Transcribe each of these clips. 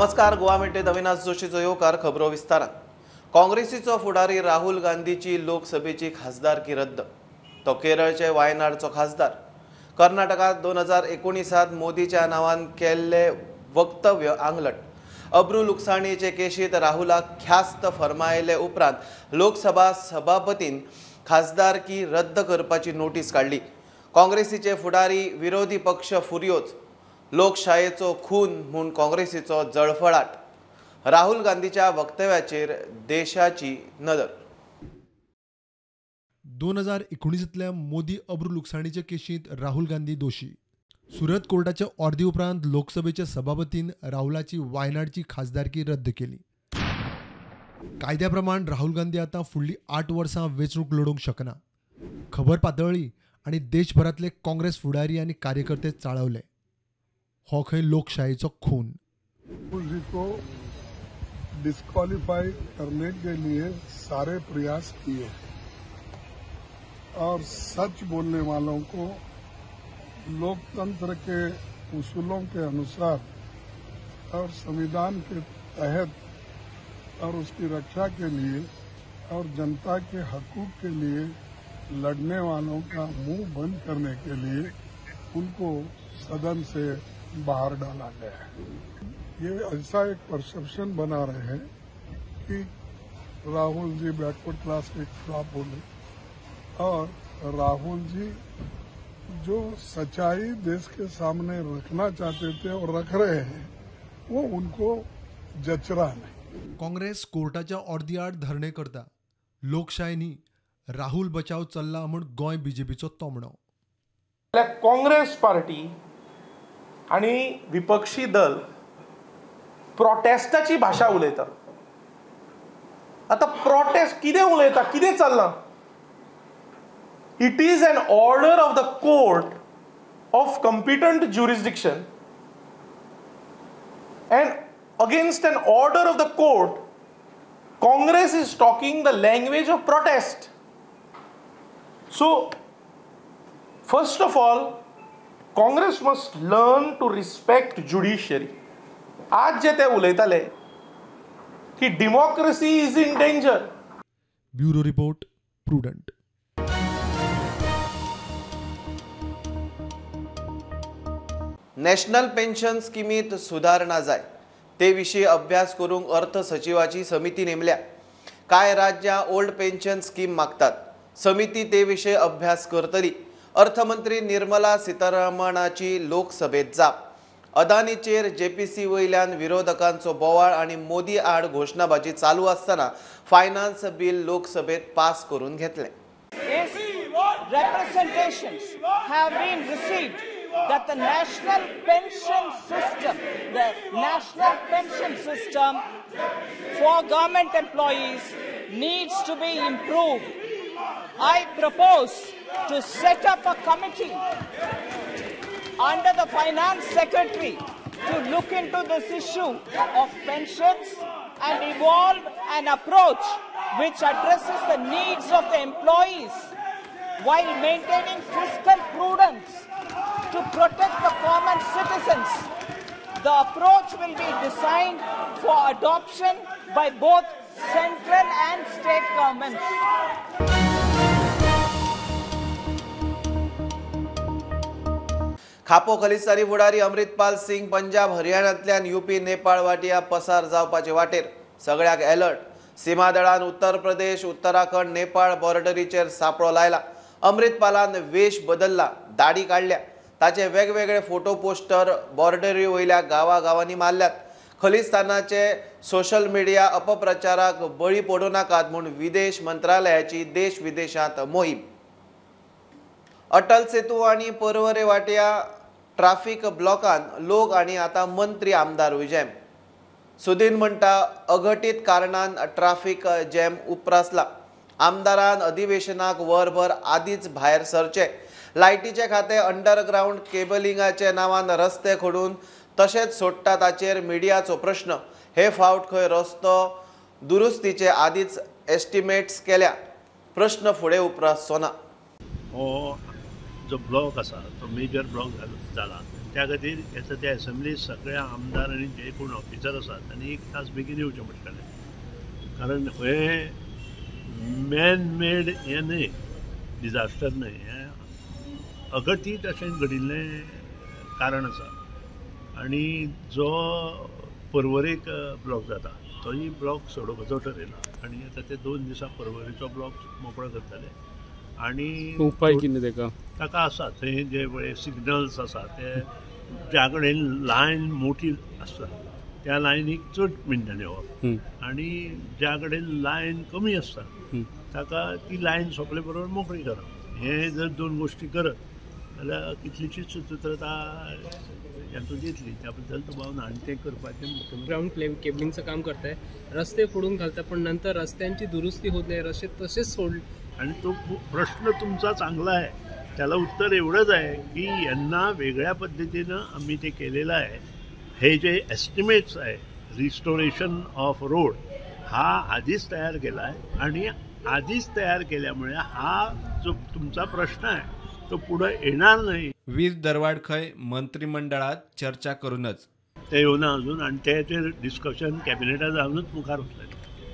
नमस्कार, गोवा मिनटेत अविनाश जोशीचो येवकार. खबरो विस्तारान. काँग्रेसीचो फुडारी राहुल गांधीची लोकसभेची खासदारकी रद्द. तो केरळचे वायनाडचो खासदार. कर्नाटकात 2019 मोदीच्या नावान केल्ले वक्तव्य आंगलट. अब्रू लुकसाणीचे केशीत राहुलाक ख्यास्त फर्मायले उपरांत लोकसभा सभापतीन खासदारकी रद्द करपाची नोटीस काडली. काँग्रेसीचे फुडारी विरोधी पक्ष फुर्योज, लोकशायेचो खून म्हूण काँग्रेसीचो जळफळाट. राहुल गांधीच्या वक्तव्याचेर देशाची नदर. 2019तल्या मोदी अब्रू लुकसाणीचे केशींत राहुल गांधी दोशी. सुरत कोर्टाच्या ऑर्दी उपरांत लोकसभेच्या सभापतीन राहुलाची वायनाडची खासदारकी रद्द केली. कायद्या प्रमाण राहुल गांधी आतां फुडली 8 वर्सां वेंचणूक लडोवंक शकना. खबर पातळ्ळी आनी देशभरांतले काँग्रेस फुडारी आनी कार्यकर्ते चाळवले. हो खंय लोकशाहीचो खून. जी को डिस्क्वालीफाई करने के लिए सारे प्रयास किए और सच बोलने वालों को लोकतंत्र के उसूलों के अनुसार और संविधान के तहत और उसकी रक्षा के लिए और जनता के हकूक के लिए लड़ने वालों का मुंह बंद करने के लिए उनको सदन से बाहर डाला गया है. ये ऐसा एक परसेप्शन बना रहे हैं कि Rahul ji backward class K खिलाफ बोले और राहुल जी जो सच्चाई देश के सामने रखना चाहते थे और रख रहे हैं वो उनको जच रहा नहीं. काँग्रेस कोर्टाच्या ऑर्दी आड धरणे करता. लोकशाय न्ही, राहुल बचाव चल्ला म्हूण गोंय बीजेपीचो तोमणो. काँग्रेस पार्टी आनी विपक्षी दल प्रोटेस्टाची भाशा उलयता. आतां प्रोटेस्ट कितें उलयता, कितें चल्लां? It is an order of the court of competent jurisdiction and against an order of the court Congress is talking the language of protest. So first of all Congress must learn to respect judiciary. आज जे ते उलयताले की democracy is in danger. Bureau report, Prudent. National pension स्किमीत सुधारणा जाय ते विशीं अभ्यास करूंक अर्थ सचिवाची समिती नेमल्या. कांय राज्यां ओल्ड पेन्शन स्कीम मागतात. समिती ते विशीं अभ्यास करतली. अर्थमंत्री निर्मला सीतारामनाची लोकसभेत जाप. अदानीचेर जेपीसी वयल्यान विरोधकांचो बोवाळ आनी मोदी आड घोशणाबाजी चालू आसतना फायनान्स बिल लोकसभेत पास करून घेतलें. Representations have been received that the national pension system, the national pension system for government employees needs to be improved. I propose to set up a committee under the finance secretary to look into this issue of pensions and evolve an approach which addresses the needs of the employees while maintaining fiscal prudence to protect the common citizens. The approach will be designed for adoption by both central and state governments. खापो Khalistani फुडारी Amritpal Singh Punjab हरियाणांतल्यान UP Nepal वाटया पसार जावपाचे वाटेर. सगळ्याक alert. सीमा दळान उत्तर प्रदेश, उत्तराखंड, नेपाळ बॉर्डरीचेर सापळो लायला. अमृतपालान वेश बदलला, दाडी काडल्या. ताचे वेगवेगळे फोटो पोस्टर बॉर्डरी वयल्या गांवागांवांनी मारल्यात. खलिस्तानाचे सोशल मिडिया अपप्रचाराक बळी पडूं नाकात म्हूण विदेश मंत्रालयाची देश विदेशांत मोहीम. अटल सेतू आनी पर्वरे वाटया ट्राफिक ब्लॉकान लोक आनी आतां मंत्री आमदारूय जॅम. सुदीन म्हणटा अघटीत कारणान ट्राफिक जॅम उप्रासला. आमदारान अधिवेशनाक वरभर आदींच भायर सरचें. लायटीचे खातें अंडरग्रावंड केबलिंगाचे नांवान रस्ते खोडून तशेंच सोडटा ताचेर मिडियाचो प्रश्न. हे फावट खंय रस्तो दुरुस्तीचे आदींच एस्टिमेट्स केल्या. प्रश्न फुडें उप्रासचो ना. हो जो ब्लॉक आसा तो मेजर ब्लॉक जाला. त्या खातीर येता त्या एसेंब्ली सगळ्या आमदार आनी जे कोण ऑफिसर आसात तांणी एक तास बेगीन येवचें पडटलें, कारण हे मॅन मेड हें न्हय, डिजास्टर न्हय, हें अगतीत अशें घडिल्लें कारण आसा. आनी जो पर्वरेक ब्लॉक जाता तोय ब्लॉक सोडोवपाचो ठरयला आनी आतां ते 2 दिसां पर्वरेचो ब्लॉक मोकळो करतले. आनी उपाय कितें ताका? ताका आसा थंय जे पळय सिग्नल्स आसा ते ज्या कडेन लायन मोठी आसता त्या लायनीक चड मिनटां येवप आनी ज्या कडेन लायन कमी आसता ताका ती लायन सोंपले बरोबर मोकळी करप. हे जर 2 गोश्टी करत जाल्यार कितलीशीच सुसूत्रता हातूंत येतली, त्या बद्दल दुबाव ना. आनी तें करपाचें मुख्यमंत्री ग्राउंड केबलिंगचं काम करताय, रस्ते फोडून घालतात पण नंतर रस्त्यांची दुरुस्ती होत नाही, रस्ते तसेच सोड. आणि तो प्रश्न तुमचा चांगला आहे, त्याला उत्तर एवढंच आहे की यांना वेगळ्या पद्धतीनं आम्ही ते केलेलं आहे. हे जे एस्टिमेट्स आहे रिस्टोरेशन ऑफ रोड हा आधीच तयार केला आहे आणि आधीच तयार केल्यामुळे हा जो तुमचा प्रश्न आहे तो पुढे येणार नाही. वीज दरवाढ खंय मंत्रिमंडळात चर्चा करूनच ते येवना अजून आणि ते डिस्कशन कॅबिनेटा जावनूच मुखार वतलें.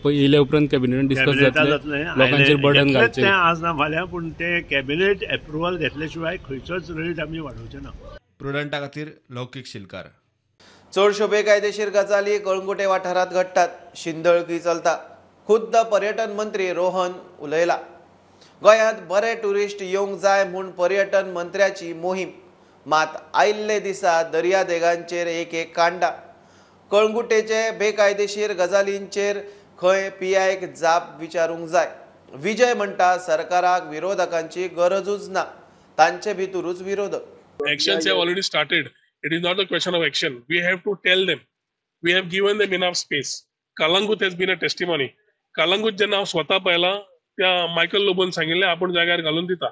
येयल्या उपरांत कॅबिनेट डिस्कस जातलें, लोकांचेर बर्डन घालचें तें आज ना फाल्यां, पूण ते कॅबिनेट एप्रुवल घेतले शिवाय खंयचोच रेट आमी वाडोवचे ना. प्रुडंटा खातीर लौकीक शिलकार. चडश्यो बेकायदेशीर गजाली कळंगुटे वाठारांत घडटात, शिंदळकी चलता. खुद्द पर्यटन मंत्री रोहन उलयला. गोंयांत बरे ट्युरिस्ट येवंक जाय म्हूण पर्यटन मंत्र्याची मोहीम, मात आयिल्ले दिसा दर्यादेगांचेर एक एक कांडा. कळंगुटेचे बेकायदेशीर गजालींचेर खंय पीआयक जाप विचारूंक जाय. विजय म्हणटा सरकाराक विरोधकांची गरजूच ना, तांचे भितरूच विरोधक. Actions have already started. It is not a question of action. We have to tell them. We have given them enough space. Calangute has been a testimony. Calangute जेन्ना हांव स्वता पळयलां त्या मायकल लोबोन सांगिल्लें आपूण जाग्यार घालून दिता.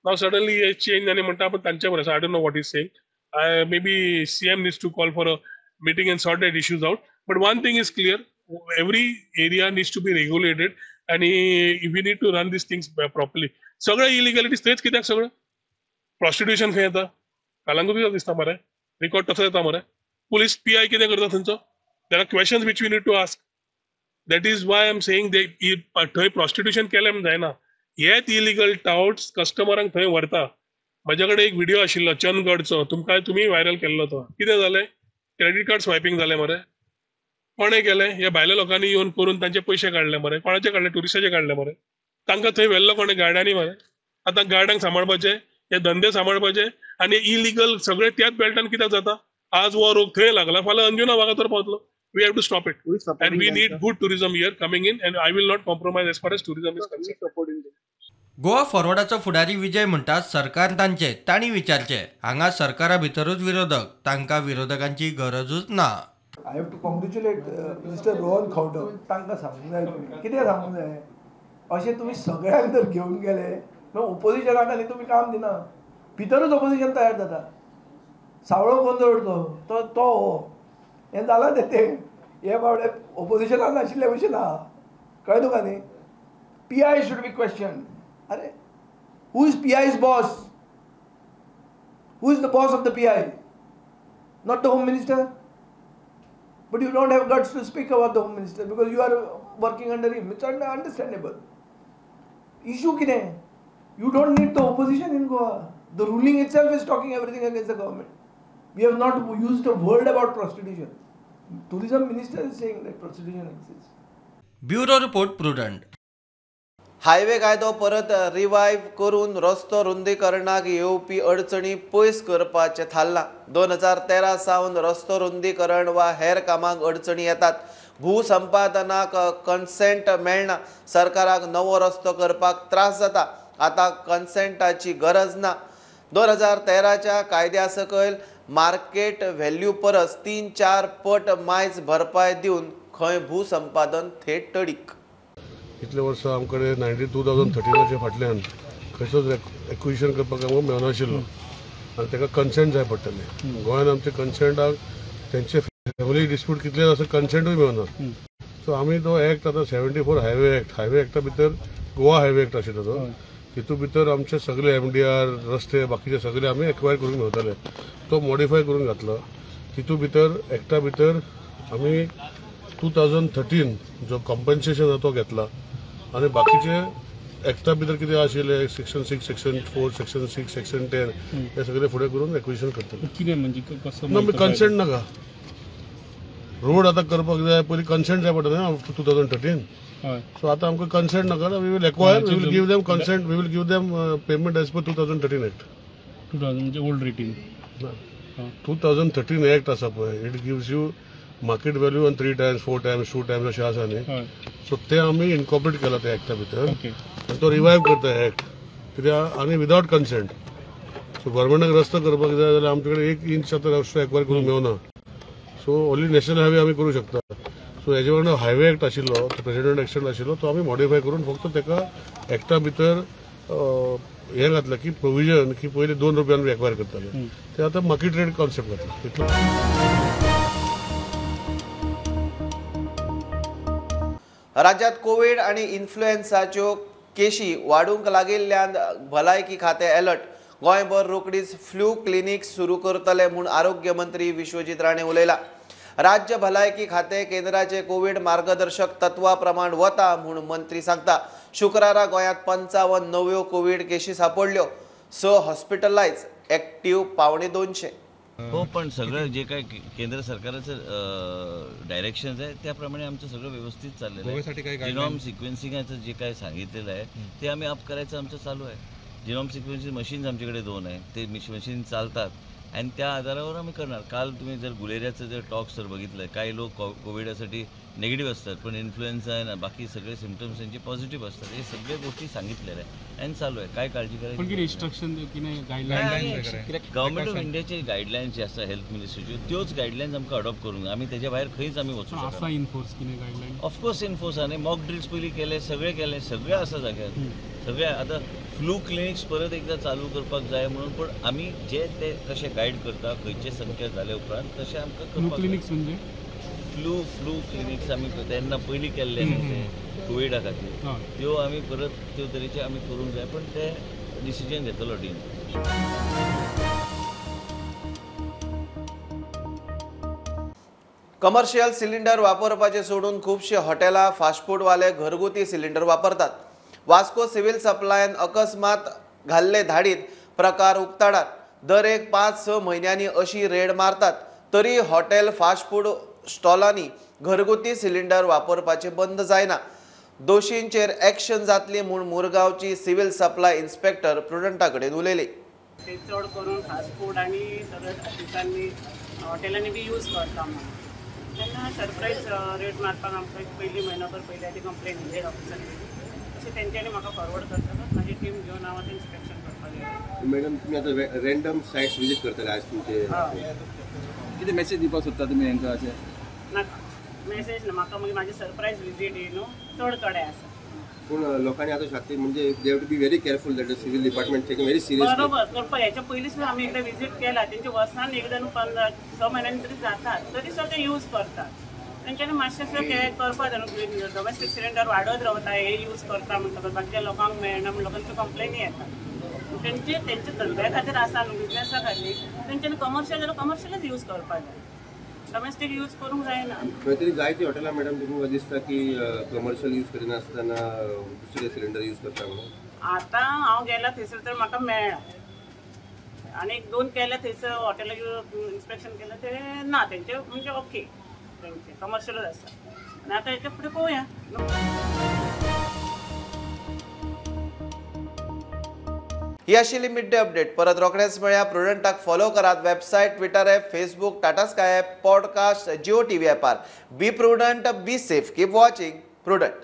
नाव सडनली हे चेंज आनी म्हणटा आपूण तांचे बरें. I don't know what is saying. I maybe CM needs to call for a meeting and sort that issues out. But one thing is clear, every area needs to be regulated आनी we need to run these things properly. सगळे इलिगलिटीज थंयच कित्याक? सगळें prostitution खंय येता? कलंगूट दिसता मरे, record तसो येता मरे. पुलीस पीआय कितें करता थंयचो? There are questions which we need to ask. That is why I am saying they थंय प्रॉस्टिट्युशन केलें म्हूण जायना. हेच इलिगल टावट्स कस्टमरांक थंय व्हरता. म्हज्या कडेन एक व्हिडिओ आशिल्लो चंदगडचो, तुमकां तुमी व्हायरल केल्लो तो. कितें जालें? क्रेडीट कार्ड स्वायपींग जालें मरे. कोणें केलें? ह्या भायल्या लोकांनी येवन करून तांचे पयशे काडले मरे. कोणाचे काडले? ट्युरिस्टाचे काडले मरे. तांकां थंय व्हेल्लो कोणें? गार्डांनी मरे. आतां गार्डांक सांबाळपाचे, हे धंदे सांबाळपाचे आनी इलिगल सगळे त्याच बेल्टान कित्याक जाता? आज हो रोग थंय लागला, फाल्यां अंजुना वागातोर पावतलो. We have to stop it and we need good tourism here coming in and I will not compromise as far as tourism is concerned. Goa फॉरवर्डाचो फुडारी विजय म्हणटा सरकार तांचे, तांणी विचारचे. हांगा सरकारा भितरूच विरोधक, तांकां विरोधकांची गरजूच ना. I have to congratulate mister Rohan Khaunte. तांकां सांगूंक जाय, तुमी कितें सांगूंक जाय? अशें तुमी सगळ्यांक जर घेवन गेले ओपोजिशनाक आनी तुमी काम दिना, भितरूच ओपोजिशन तयार जाता. सावळो गोंदळ तो तो हो हें जालां तें हे बावडे ओपोजिशनान नाशिल्ले भशेन आहा, कळ्ळें तुका न्ही? PI should be question. अरे who is PI's boss? Who is the boss of the PI? Not the home minister? But you don't have guts to speak about the home minister because you are working under him. It's understandable. Issue कितें? You don't need the opposition in Goa. The ruling itself is talking everything against the government. We have not used a word about prostitution. Tourism minister is saying that prostitution exists. Bureau report, Prudent. Highway कायदो परत revive करून रस्तो रुंदीकरणाक येवपी अडचणी पयस करपाचें थारलां. 2013 सावन रस्तो रुंदीकरण वा हेर कामांक अडचणी येतात. भूसंपादनाक कन्सेंट मेळना, सरकाराक नवो रस्तो करपाक त्रास जाता. आतां कन्सेंटाची गरज ना. 2013च्या कायद्या सकयल मार्केट व्हॅल्यू परस 3-4 पट मायज भरपाय दिवन खंय भूसंपादन थेट तडीक. इतले वर्सां आमकडे 2013 फाटल्यान खंयचोच एक्विजिशन करपाक आमकां मेळनाशिल्लो आनी ताका कन्सेंट जाय पडटलें. गोंयांत आमचे कन्सेंटाक तेंचे फॅमिली डिस्प्यूट कितले आसा कन्सेंटूय मेळना. सो आमी तो एक्ट आतां 74 हायवे एक्ट, हायवे एक्टा भितर गोवा हायवे एक्ट आशिल्लो तो, तितूंत भितर आमचे सगळे MDR रस्ते बाकीचे सगळे आमी एक्वायर करून मेवताले, तो मॉडिफाय करून घातलो. तितूंत भितर एक्टा भितर आमी 2013 जो कॉम्पन्सेशन आसा तो घेतला आनी बाकीचे एक्टा भितर कितें आशिल्लें सेक्शन 6, सेक्शन 4, सेक्शन 6, सेक्शन 10 हे सगळे फुडें करून एक्विजिशन करतले. कितें म्हणजे कसो ना कन्सेंट नाका, रोड आतां करपाक जाय पयलीं कन्सेंट जाय पडटा न्ही 2013. सो आतां आमकां कन्सेंट नाका, we will acquire, we will give them consent, we will give them payment as per 2013 act. 2000 म्हणजे ओल्ड रेटीन 2013 एक्ट आसा पळय, it gives you market value on 3 times, 4 times, 2 times अशें आसा न्ही. सो ते आमी इनकॉर्पोरेट केला त्या एक्टा भितर आनी तो रिवायव करता एक्ट कित्याक आनी विदावट कन्सेंट. सो गव्हर्मेंटाक रस्तो करपाक जाय जाल्यार आमचे कडेन 1 इंच आतां रस्तो एक्वायर करूंक मेवना. सो ओन्ली नॅशनल हायवे आमी करूं शकता. सो हेजे वांगडा हायवे एक्ट आशिल्लो, तो प्रेसिडेंट एक्शन आशिल्लो, तो आमी मॉडिफाय करून फक्त ताका एक्टा भितर हें घातलां की प्रोविजन की पयलीं 2 रुपयान एक्वायर करताले ते आतां मार्केट रेट कॉन्सेप्ट घातला तितलो. राज्यात कोविड आणि इन्फ्लुएन्साच्यो केशी वाडूंक लागिल्ल्यान भलायकी खातें अलर्ट. गोंयभर रोखडीच फ्लू क्लिनीक सुरू करतले म्हूण आरोग्य मंत्री विश्वजीत राणे उलयला. राज्य भलायकी खातें केंद्राचे कोविड मार्गदर्शक तत्वा प्रमाण वता म्हूण मंत्री सांगता. शुक्रारा गोंयांत 55 नव्यो कोविड केशी सापडल्यो, 6 हॉस्पिटलायज, एक्टिव्ह 175. हो, पण सगळं जे काय केंद्र सरकारचं डायरेक्शन्स आहे त्याप्रमाणे आमचं सगळं व्यवस्थित चाललेलं आहे. जिनॉम सिक्वेन्सिंगाचं जे काय सांगितलेलं आहे ते आम्ही अप करायचं आमचं चालू आहे. जिनॉम सिक्वेन्सिंग मशीन्स आमच्याकडे 2 आहे, ते मशीन चालतात आणि त्या आधारावर आम्ही करणार. काल तुम्ही जर गुलेरियाचं जर टॉक्स जर बघितलं, काही लोक कोविडासाठी नेगेटिव्ह असतात पण इन्फ्लुएन्झा आहे ना बाकी सगळे सिम्पटम्स त्यांचे पॉझिटिव्ह असतात. हे सगळे गोष्टी सांगितलेल्या आहे आणि चालू आहे. काय काळजी करायची? गव्हर्मेंट ऑफ इंडियाचे गायडलायन्स जे आसा हेल्थ मिनिस्ट्रीच्यो त्योच गायडलायन्स आमकां अडॉप्ट करूंक, आमी तेच्या भायर खंयच आमी वचूं शकना. ऑफकोर्स इन्फोर्स आनी मॉक ड्रिल्स पयलीं केले, सगळे केले, सगळे आसा जाग्यार सगळे. आतां फ्लू क्लिनिक्स परत एकदा चालू करपाक जाय म्हणून, पण आमी जे ते कशे गायड करता खंयचे संख्या जाले उपरांत तशें आमकां करपाक. क्लिनिक्स म्हणजे फ्लू क्लिनिक्स आमी तेन्ना पयलीं केल्ले न्ही कोविडा खातीर, त्यो आमी परत त्यो तरेचे आमी करूंक जाय, पण ते डिसिजन घेतलो डीन. कमर्शियल सिलिंडर वापरपाचे सोडून खुबशे हॉटेलां फास्टफूडवाले घरगुती सिलिंडर वापरतात. वास्को सिव्हिल सप्लायन अकस्मात घाल्ले धाडीत प्रकार उक्ताडार. दर एक 5-6 म्हयन्यांनी अशी रेड मारतात तरी हॉटेल फास्टफूड स्टॉलांनी घरगुती सिलिंडर वापरपाचे बंद जायना. दोशींचेर एक्शन जातली म्हूण मुरगांवची सिव्हिल सप्लाय इन्स्पेक्टर प्रुडंटा कडेन उलयली. ते चड करून फास्ट फूड आनी सगळे ऑफिसांनी हॉटेलांनी बी यूज करता म्हणून तेन्ना सरप्रायज रेट मारपाक आमकां पयलीं म्हयनोभर पयलीं आदी कंप्लेन हेड ऑफिसांनी अशें तेंच्यांनी म्हाका फॉरवर्ड करतकच म्हाजी टीम घेवन हांव आतां इन्स्पेक्शन करपाक गेलें. मॅडम, तुमी आतां रँडम सायट्स विजीट करतले आज तुमचे, कितें मॅसेज दिवपाक सोदता तुमी हांकां अशें? नाका मॅसेज ना म्हाका, मागीर म्हाजी सरप्रायज विजीट ही न्हू चड कडेन आसा. पूण लोकांनी आतां शाती म्हणजे they have to be very careful that the civil department taking very seriously. बरोबर करपाक हेच्या पयलीं सुद्दां आमी एकदां विजीट केला तेंचे वर्सान एकदां न्हू 15-6 म्हयन्यांनी तरी जातात तरी सुद्दां ते यूज करतात. तेंच्यांनी मातशें सुद्दां करपाक जाय न्हू, डोमेस्टीक सिलिंडर वाडत रावता हे यूज करता म्हणटकच बाकीच्या लोकांक मेळना म्हण लोकांच्यो कंप्लेनी येतात. तेंचे तेंच्या धंद्या खातीर आसा न्हू, बिजनेसा खातीर तेंच्यांनी कमर्शियल जाल्यार कमर्शियलच यूज करपाक जाय, डोमेस्टीक यूज करूंक जायना. खंय तरी जायते हॉटेलां मॅडम तुमकां दिसता की कमर्शियल यूज करिनासतना दुसरे सिलिंडर यूज करता म्हणून? आतां हांव गेला थंयसर तर म्हाका मेळ्ळा आनी 1-2 केल्या थंयसर हॉटेलाक इन्स्पेक्शन केलें ते ना तेंचे म्हणजे ओके तेंचे कमर्शियलच आसा. आनी आतां हेच्या फुडें पळोवया. ही आशिल्ली मिड डे अपडेट. परत रोखडेच मेळया. प्रुडंटाक फॉलो करात website, Twitter app, Facebook, Tata Sky app, podcast, Jio TV ॲपार. Be prudent, be safe, keep watching Prudent.